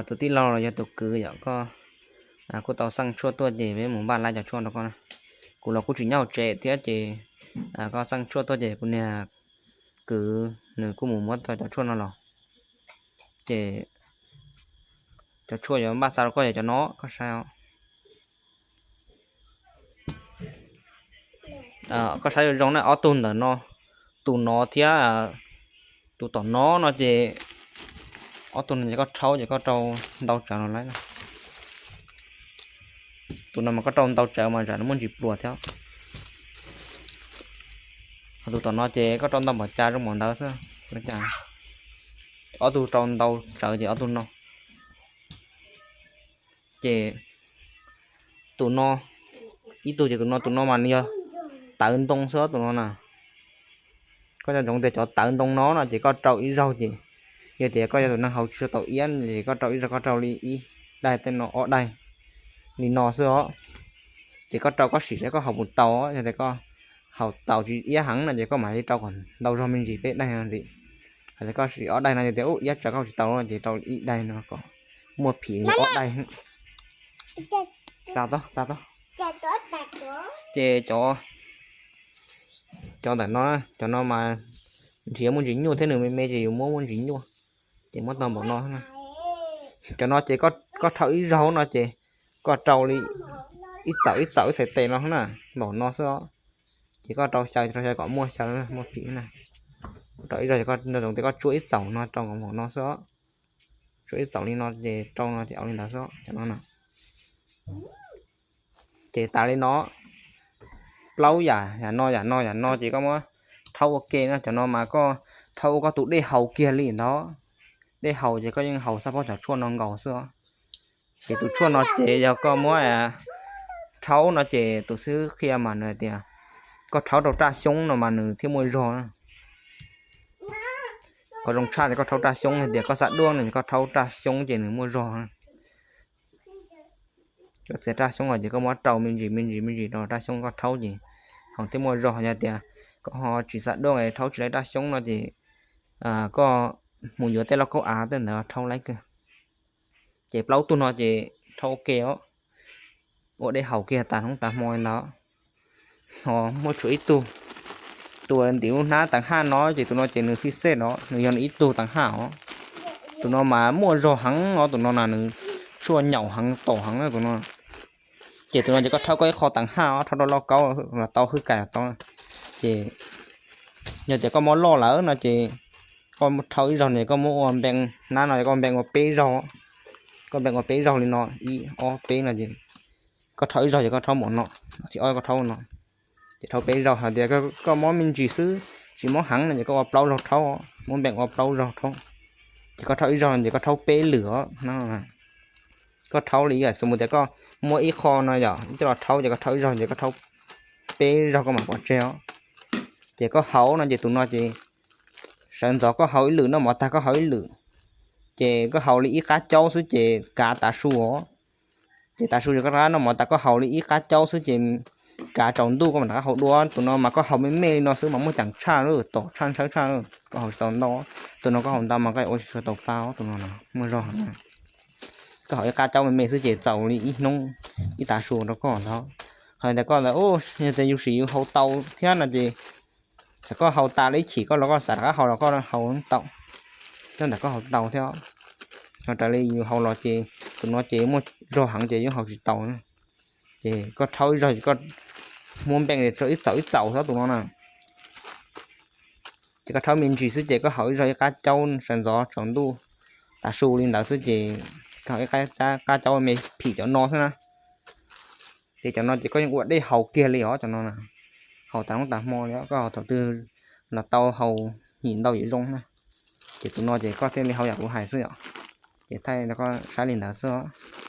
Tus tij laug los yog tus kwv yom, koj kuj tau xaj tshuaj tuaj ces peb mus npaj laib cov tshuaj rau koj. Kuv los kuj tsis nyob hauv tsev thiab ces koj xaj tshuaj tuaj ces kuv niag kwv nws kuj mus muab tau cov tshuaj no los. Ces cov tshuaj yuav npaj xa rau koj yog cov no koj saib. Koj saib zoo zoo na, ob tug ntawm no, tus no thiab tus tom no no ces ob tug no ces koj rhaub ces koj rau ntau tsawv no lawm. Tus no mas koj rau ntau tsawv mas tsam nws muaj ntsis pluas thiab. Ho tus tom no ces koj rau ntau npaum cas zoo npaum ntawd xwb. Ob tug rau ntau tsawv ces ob tug no. Ces tus no, ib tug ces tus no, tus no mas nws yog tawv ntoo xwb tus no na. Koj nco ntsoov tias cov tawv ntoo no no ces koj rau ib zaug ces, yog tias koj yog tus neeg haus tsis tau iab ces koj rau ib zaug koj rau li ib daig tej no ob daig li no xwb os. Ces koj rau koj sim saib koj haus puas tau, yog tias koj haus tau tsis iab heev no ces koj mam li rau kom ntau zog me ntsis peb daig no ntxiv. Hos tias koj sim ob daig no yog tias ub iab tsawv koj haus tsis tau no ces rau ib daig no kom muaj phim ob daig. Ces cov ntawm no, cov no mas nrhiav muaj ntsis nyuaj thiab nws me me ces yus muab muaj ntsis nyuaj, ces muab tau npaum no. Cov no ces koj rhau ib zaug no ces koj rau li ib txaum ib txaum ib txhais tes no na, npaum no xwb os. Ces koj rau xyaw rau xyaw kom muaj xyaw muaj phim na. Rau ib zaug ces koj nco ntsoov tias koj tsuab ib txaum no rau kom npaum no xwb os. Tsuab ib txaum li no ces rau no ces au li ntawd xwb cov no na. Ces tas li no, plaub yam, yam no yam no yam no ces koj muab rhaub ua ke no, cov no mas koj rhaub ua koj tus dej haus kiag li ntawd. Dej haus ces koj yeej haus xab phob cov tshuaj no nkaus xwb os. Ces tus tshuaj no ces yog koj muab rhaub no ces tus xib hwb qhia mas nws hais tias koj rhaub rau raj xyoob no mas nws thiaj muaj zog. Qhov zoo tshaj ces koj rhaub raj xyoob, hais tias koj xav duab no ces koj rhaub raj xyoob ces nws muaj zog. Koj txiav raj xyoob los ces koj muab rau me ntsis me ntsis me ntsis rau raj xyoob koj rhaub ces haus thiaj muaj zog. Yog tias koj ho tsis xav duab rhaub tsis laib raj xyoob no ces koj mus yuav tej lauj kaub av tej ntawd rhaub laib kawg. Ces plaub tug no ces rhaub ua ke os, ua dej haus kiag tas hnub tas hmo li ntawd. Ho muaj tshuav ib tug, tus ntim lub hnab teev haj no ces tus no ces nws fij xej no nws yog nws ib tug teev haj os. Tus no mas muaj zog heev os, tus no na nws tshuaj nyaum heev tom heev na tus no. Ces tus no ces koj rhaub koj ib qho teev haj os, rhaub rau lauj kaub los tau, hwj kais los tau. Ces yog tias koj muab loj lawm no ces koj rhaub ib zaug no koj muab ua npee, hnab no koj npee ua peb zaug, koj npee ua peb zaug li no, ib ob peb no ces koj rhaub ib zaug ces koj rhaub npaum no, thib ob koj rhaub no. Ces rhaub peb zaug, hais tias koj muab me ntsis xwb tsis muab heev no ces koj ua plaub zaug rhaub, muab npee ua plaub zaug rhaub. Ces koj rhaub ib zaug no ces koj rhaub peb lwm os. Koj rhaub li yam xws mus tias koj muab ib qho no yom, coj los rhaub ces koj rhaub ib zaug ces koj rhaub peb zaug koj mam pov tseg os. Ces koj haus no ces tus no ces sawv ntxov koj haus ib lwm, noj mov tag koj haus ib lwm, ces koj haus li ib qab caub xwb ces kav tav su os. Ces tav su ces koj rov qab noj mov tas koj haus li ib qab caub xwb ces kav tsaus ntuj koj mam rov qab haus dua. Tus no mas koj haus me me li no xwb mas muaj ceem tshaj lawm, tom tshaj ntshawb tshaj lawm, koj haus tsis tau ntau. Tus no koj haus ntau mas koj ua tsis tshua tau pa os, tus no muaj zog heev. Koj haus ib qab caub me me xwb ces txaus li ib hnub ib tav su rau koj ntag. Ho tias koj ntawd, yog tias yus sim yus haus tau thiab no ces thaum koj haus tas li ib chim koj los koj xav rov qab haus los koj haus tau, coj ntawm koj haus tau thiab. Ho raws li yus haus los ces tus no ces muaj zog heev ces yeej haus tsis tau. Ces koj rhaub ib zaug ces koj muab npee rau ib txaum ib txaus xwb tus no na. Ces koj rhaub me ntsis xwb ces koj haus ib zaug ib qab caub sawv ntxov tsaus ntuj tav su li ntawd xwb ces koj haus ib qab caub me phim cov no xwb na. Ces cov no ces koj yeej ua dej haus kiag li os cov no na. Haus tas hnub tas hmo li, koj haus thaum twg los tau, haus yim ntau yim zoo na. Ces tus no ces koj thiaj li haus yam kuv hais xwb yom. Ces thaij rau koj saib li ntawd xwb os.